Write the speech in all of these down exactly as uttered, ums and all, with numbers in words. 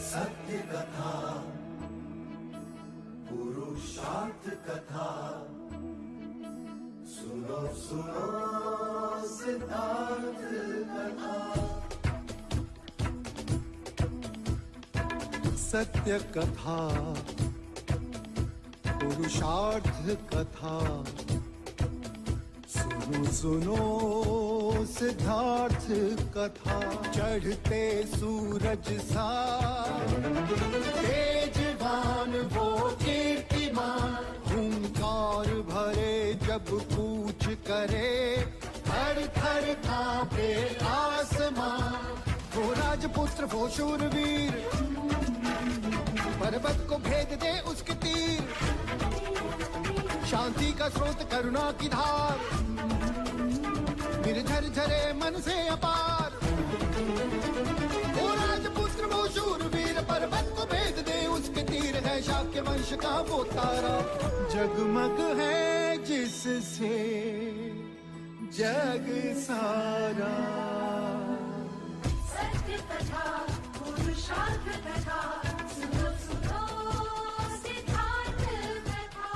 सत्य कथा, पुरुषार्थ कथा, सुनो सुनो सिद्धार्थ कथा। सत्य कथा, पुरुषार्थ कथा, सुनो सुनो सिद्धार्थ कथा। चढ़ते सूरज सा तेजवान वो कीर्तिमान, हुंकार भरे जब कूच करे, थर थर कांपे आसमां। वो राजपुत्र, वो शूरवीर, पर्वत को भेद दे उसके तीर। शांति का स्रोत, करुणा की धार, निर्झर झरे मन से अपार। वो राजपुत्र, वो शूरवीर, पर्वत को भेद दे उसके तीर। है शाक्य वंश का वो तारा, जगमग है जिससे जग सारा। सत्य कथा, पुरुषार्थ कथा, सुनो सुनो सिद्धार्थ कथा।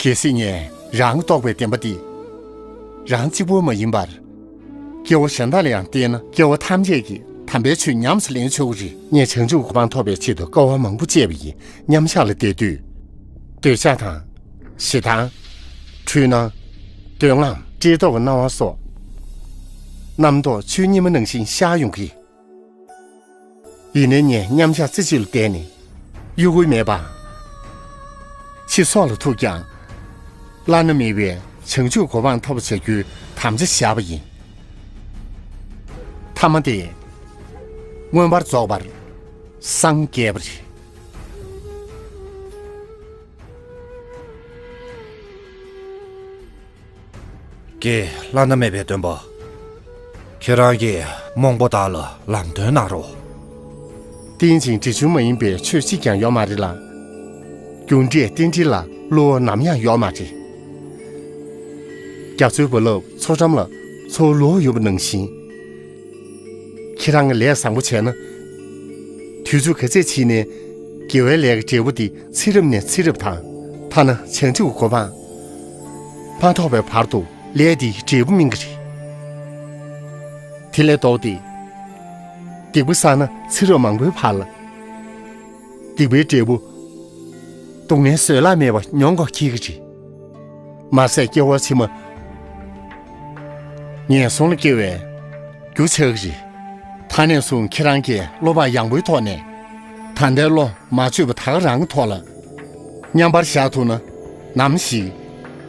གལ་སྲིད་ངས་རང་རྟོགས་པའི་བདེན་པ་འདི་རང་གཅིག་པུ་མ་ཡིན་པར། སྐྱེ་བོ་གཞན་དག་ལ་ཡང་བསྟན་ན། སྐྱེ་བོ་ཐམས་ཅད་ཀྱིས་དམ་པའི་ཆོས་ཉམས་སུ་ལེན་ཆོག་གི་རེད། ངས་བྱང་ཆུབ་གོ་འཕང་ཐོབ་པའི་ཆེད་དུ་དཀའ་བ་མང་པོ་སྤྱད་པ་ཡིན། མཉམ་བཞག་ལ་བསྡད་དུས། འདོད་ཆགས་དང་། ཞེ་སྡང་། འཁྲུལ་སྣང་། འདོད་རྔམ། བཀྲེས་ལྟོགས་ཀྱི་སྣང་བ་སོགས། རྣམ་རྟོག་ཆུ་སྙིལ་མ་ནང་བཞིན་ཤར་ཡོང་གི། ཡིན་ནའི་ངས་མཉམ་བཞག་རྩེ་གཅིག་ལ་བསྡད་ནས་གཡོ་འགུལ་མེད་པ། ཕྱི་སྲོག་ལ་ཐུག་ཀྱང་བླ་ན་མེད་པའི་བྱང་ཆུབ་གོ་འཕང་ཐོབ་པ་བྱ་རྒྱུའི་དམ་བཅའ་བཞག་པ་ཡིན། ཐ་མ་དེ་མངོན་པར་རྫོགས་པར་སངས་རྒྱས་པ་རེད། ཀྱེ་བླ་ན་མེད་པའི་སྟོན་པ། ཁྱེད་རང་གིས་རྨོངས་པ་དག་ལ་ལམ་སྟོན་གནང་རོགས། རྟེན་ཅིང་འབྲེལ་འབྱུང་མ་ཡིན་པའི་ཆོས་གཅིག་ཀྱང་ཡོད་མ་རེད་ལ། རྒྱུ་འབྲས་རྟེན་འབྲེལ་ལ་བསླུ་བ་ནམ་ཡང་ཡོད་མ་རེད། རྒྱ་མཚོའི་རྦ་རླབས་མཚོ་འགྲམ་ལ་མཚོ་ལུ་ཡོད་པ་ནང་བཞིན། ཁྱེད་རང་གིས་ལས་བཟང་པོ་བྱས་ན། དུས་ཚོད་ག་ཚད་ཕྱིན་ནའི་དགེ་བའི་ལས་ཀྱི་འབྲས་བུ་དེ་ཚེ་རབས་ནས་ཚེ་རབས་དང་། ཐ་ན་བྱང་ཆུབ་གོ་འཕང་མ་ཐོབ་པའི་བར་དུ་ལས་དེའི་འབྲས་བུ་སྨིན་གྱི་རེད། དེ་ལས་ལྡོག་སྟེ། སྡིག་པ་བསགས་ན་ཚེ་རབས་མང་པོའི་བར་ལ། སྡིག་པའི་འབྲས་བུ། སྡུག་བསྔལ་བཟོད་གླགས་མེད་པ་མྱོང་དགོས་ཀྱི་རེད། མ་ཟད་སྐྱེ་བ་ཕྱི་མ་ངན་སོང་ལ་སྐྱེ་བའི་རྒྱུ་ཆགས་ཀྱི་རེད། ད་ནས་བཟུང་ཁྱེད་རང་གིས་བློ་བག་ཡངས་པོའི་ཐོག་ནས་ད་ལྟའི་བློ་མ་བཅོས་པ་ད་ག་རང་གི་ཐོག་ལ་མཉམ་པར་བཞག་ཐུབ་ན། ནམ་ཞིག་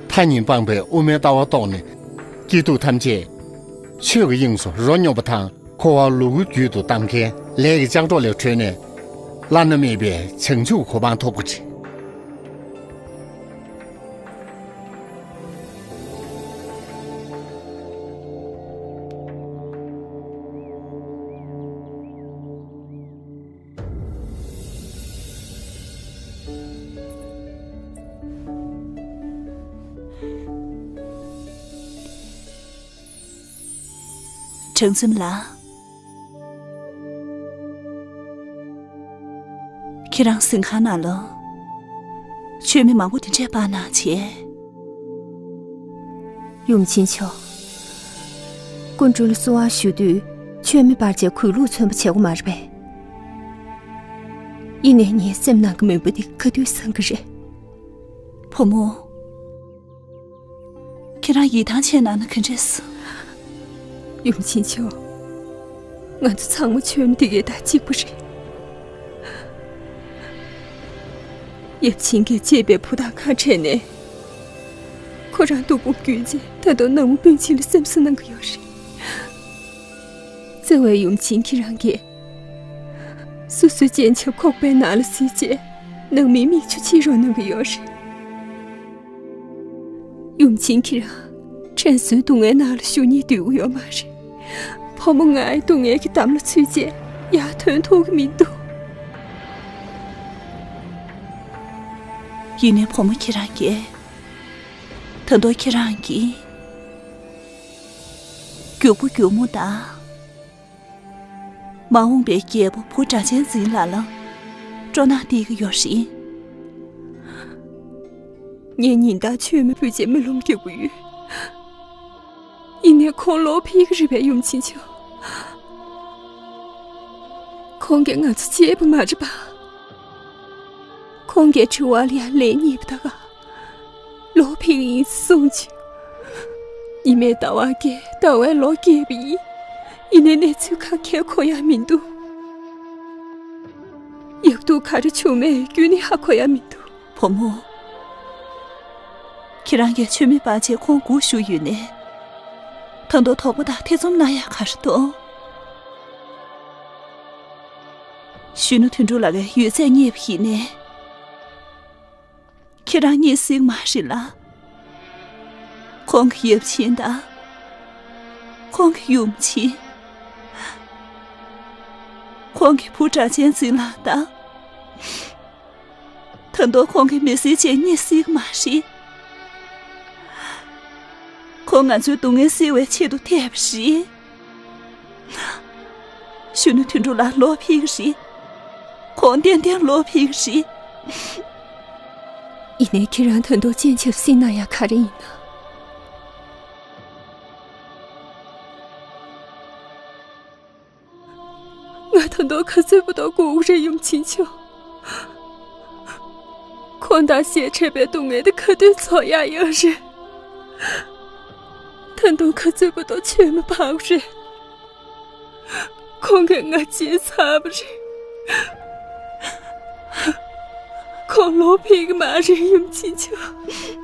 མཐའ་གཉིས་སྤངས་པའི་དབུ་མའི་ལྟ་བ་རྟོགས་ནས་སྐྱིད་སྡུག་ཐམས་ཅད་ཆོས་ཀྱི་དབྱིངས་སུ་རོ་སྙོམས་པ་དང་། འཁོར་བ་ལུ་གུ་རྒྱུད་དུ་བསྡམ་མཁན་ལས་ཀྱི་ལྕགས་སྒྲོག་ལས་གྲོལ་ནས། བླ་ན་མེད་པའི་བྱང་ཆུབ་གོ་འཕང་ཐོབ་དགོས་ཀྱི། གྲངས་འཛོམས་ལགས། ཁྱེད་རང་གཟིམ་ཁང་ནང་ལ་མཆོད་མེ་མང་པོ་དེ་འདྲས་སྤར་གནང་བྱས། ཡུམ་ཆེན་མཆོག་སྐུ་མགྲོན་ལ་གསོལ་བ་ཞུ་དུས་མཆོད་མེ་སྤར་བྱས་གུས་ལུགས་མཚོན་པ་བྱེད་དགོས་མ་རེད་པས། ཡིན་ནའི་ངའི་སེམས་ནང་གི་མོས་པ་འདི་ག་དུས་སངས་ཀྱི་རེད། བུ་མོ། ཁྱེད་རང་ཡིད་ཐང་ཆད་གནང་ན་ག་འདྲས། ཡུམ་ཆེན་མཆོག་ང་ཚོ་ཚང་མ་ཆོས་འདི་གའི་དང་གཅིག་པ་རེད། ཡབ་ཆེན་གྱིས་གཅེས་པའི་བུ་དང་ཁ་བྲལ་ནས། ཁོ་རང་སྡུག་པོ་བརྒྱུད་རྗེས་ད་དུང་ནངས་མོ་སྤུན་མཆེད་ལ་སེམས་གསོ་གནང་གི་ཡོད་རེད། བརྩེ་བའི་ཡུམ་ཆེན་ཁྱེད་རང་གིས། སོ་སོའི་སྤྱན་ཆབ་ཁོག་པའི་ནང་ལ་གཟིགས་རྗེས་ནང་མིའི་མིག་ཆུ་ཕྱིས་རོགས་གནང་གི་ཡོད་རེད། ཡུམ་ཆེན་ཁྱེད་རང་དྲན་གསོའི་སྡུག་བསྔལ་ནང་ལ་བཞུགས་སྙིང་འདོད་ཀྱི་ཡོད་མ་རེད། བུ་མོ་ང་ཡི་སྡུག་བསྔལ་གྱི་འདམ་ལ་ཚུད་རྗེས་ཡར་ཐོན་ཐུབ་ཀྱི་མི་འདུག་ཡིན་ནའི་བུ་མོ་ཁྱེད་རང་གིས། ད་དུང་ཁྱེད་རང་གིས། རྒྱུག་པོ་རྒྱུག་མོ་དང་། མ་འོངས་པའི་རྒྱལ་པོ་བུ་སྒྲ་གཅན་འཛིན་ལགས་ལ་སྤྲོ་སྣང་སྟེར་གྱི་ཡོད་རེད། ངས་ཉིན་ལྟར་མཆོད་མེ་ཕུལ་རྗེས་རྨི་ལམ་རྒྱག་གི་ཡོད། ཡིན་ནའི་ཁོང་ལོག་ཕེབས་ཀྱི་རེད་པས་ཡུམ་ཆེན་མཆོག་ཁོང་གིས་ང་ཚོ་བརྗེད་པ་མ་རེད་པ། ཁོང་གིས་དྲི་བ་ལ་ཡང་ལན་རྙེད་པ་ད་ག་ལོག་ཕེབས་ཀྱི་ཡིན་གསུངས་བྱུང་། ཉི་མའི་ཟླ་བ་བརྒྱད་ཟླ་བའི་ལོ་བརྒྱད་པ་ཡིན། ཡིན་ནའི་གནས་ཚུལ་ག་གེ་གོ་ཡ་མི་འདུག་ཡག་སྡུག་ག་རེ་བྱུང་མེད་རྒྱུན་ནས་ཧ་གོ་ཡ་མི་འདུག་བུ་མོ། ཁྱེད་རང་གིས་མཆོད་མེ་སྤར་རྗེས་ཁོང་སྒུག་བཞུགས་ཡོད་ནའི། ད་དུང་དོགས་པ་དང་ཐེ་ཚོམ་གནང་ཡ་ག་རེ་འདུག་གཞོན་ནུ་དོན་གྲུབ་ལགས་ཀྱི་ཡོད་ཚད་རྙེད་པ་ཡིན་ནའི། ཁྱེད་རང་རྙེད་སྲིད་མ་རེད་ལ། ཁོང་གི་ཡབ་ཆེན་དང་། ཁོང་གི་ཡུམ་ཆེན། ཁོང་གི་བུ་སྒྲ་གཅན་འཛིན་ལགས་དང་། ད་དུང་ཁོང་གི་མི་སེར་བཅས་རྙེད་སྲིད་མ་རེད། ཁོང་ང་ཚོའི་སྡུག་བསྔལ་སེལ་བའི་ཆེད་དུ་ཐེབས་པ་རེད། གཞོན་ནུ་དོན་གྲུབ་ལགས་ལོག་ཕེབས་ཀྱི་རེད། ཁོང་ཏན་ཏན་ལོག་ཕེབས་ཀྱི་རེད། ཡིན་ནའི་ཁྱེད་རང་ད་དུང་སྤྱན་ཆབ་སྲིད་གནང་ཡ་ག་རེ་ཡིན་ན། ང་ད་དུང་ག་ཚོད་བར་དུ་སྒུག་རེད་ཡུམ་ཆེན་མཆོག་ཁོང་དང་ཞལ་འཕྲད་པའི་སྡུག་བསྔལ་དེ་ག་དུས་ཚོར་ཡག་ཡོད་རེད། ད་དུང་ག་ཚོད་བར་དུ་མཆོད་མེ་སྤར་དགོས་རེད། ཁོང་གིས་ང་བརྗེད་ཚར་བ་རེད། ཁོང་ལོག་ཕེབས་ཀྱི་མ་རེད་ཡུམ་ཆེན་མཆོག་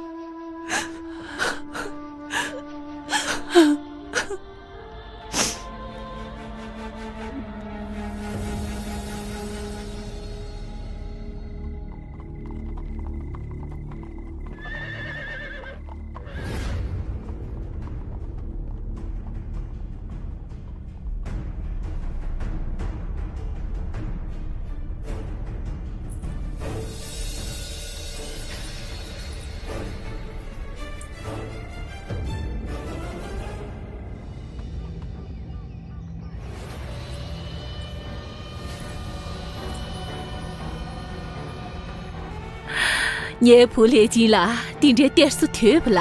ངའི་བུ་ལྷས་སྦྱིན་ལ་འདི་འདྲའི་གཏེར་སྲོལ་དོད་པ་ལ།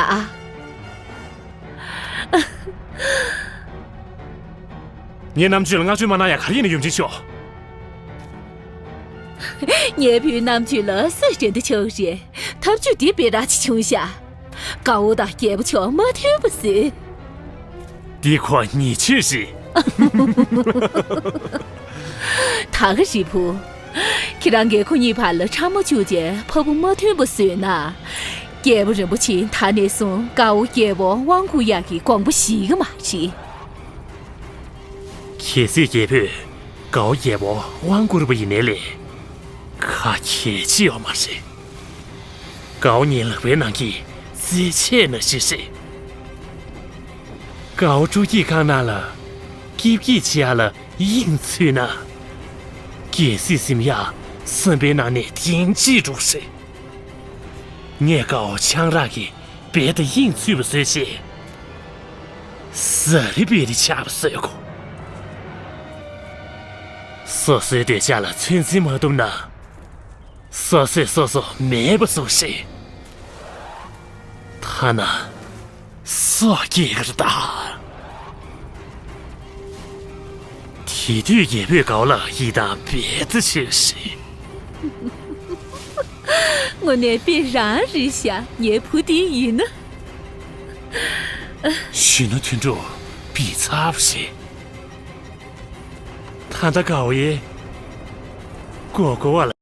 ངའི་རྣམ་དཔྱོད་ལ་བསྔགས་བརྗོད་མ་གནང་ཡ་ག་རེ་ཡིན་ན་ཡུམ་ཆེན་མཆོག་ངའི་བུའི་རྣམ་དཔྱོད་ལ་སུས་འགྲན་ཟླ་ཆགས་རེད། ཐབས་ཇུས་འདི་དཔེ་ར་ཅིག་བྱུང་ཤག་དགའ་བོ་དང་རྒྱལ་པོ་མཆོག་མ་མཐུན་པ་བཟོས། འདི་ཁོ་ཉེས་ཆད་རེད། ད་ག་རི་བུ། ཁྱེད་རང་གིས་ཁོ་གཉིས་བར་ལ་ཁྲ་མོ་བཅུག་རྗེས་ཕ་བུ་མ་མཐུན་པ་བཟོས་ན། རྒྱལ་པོ་རིན་པོ་ཆེ་ད་ནས་བཟུང་དགའ་བོ་རྒྱལ་པོ་དབང་བསྐུར་ཡག་གི་དགོངས་པ་བཞེས་གི་མ་རེད། གལ་སྲིད་རྒྱལ་པོས་དགའ་བོ་རྒྱལ་པོ་དབང་བསྐུར་བ་ཡིན་ནའི་ལས། ཁ་གྱེས་ཅི་ཡོད་མ་རེད། དགའ་བོ་ངའི་ལག་པའི་ནང་གི་རྩེད་ཆས་ནང་བཞིན་རེད། དགའ་བོ་སྤྲོ་སྐྱིད་ཁང་ནང་ལ་སྐྱིད་སྐྱིད་བྱེད་ཡ་ལ་དབྱིངས་ཚུད་ན། རྒྱལ་སྲིད་ཟིན་ཡ་བསམ་པའི་ནང་ནས་ཐེངས་གཅིག་འགྲོ་རེད། ངས་དགའ་བོ་ཆང་རག་གི་རྦད་དེ་དབྱིངས་ཚུད་པ་བཟོས་བྱས། ཟ་རི་བི་རི་ཆགས་པ་བཟོས་གོ། སོ་སོའི་འདོད་ཆགས་ལ་ཚོད་འཛིན་མ་ཐུབ་ན། སོ་སོས་སོ་སོ་མེད་པ་བཟོ་ཞིག་ཐ་ན་སྲོག་སྐྱེལ་གར་གདའ། དེ་དུས་རྒྱལ་པོས་དགའ་བོ་ལ་ཡིད་ཐང་རྦད་དེ་ཆེ་ཞིག་དངོས་གནས་དཔེ་རང་རེད་ཤག་ངའི་བུ་དེ་ཡིན་ན། གཞོན་ནུ་དོན་གྲུབ་བི་ཚབ་ཞིག་ད་ལྟ་དགའ་བོ་ཡིས་མགོ་སྐོར་བ་ལ།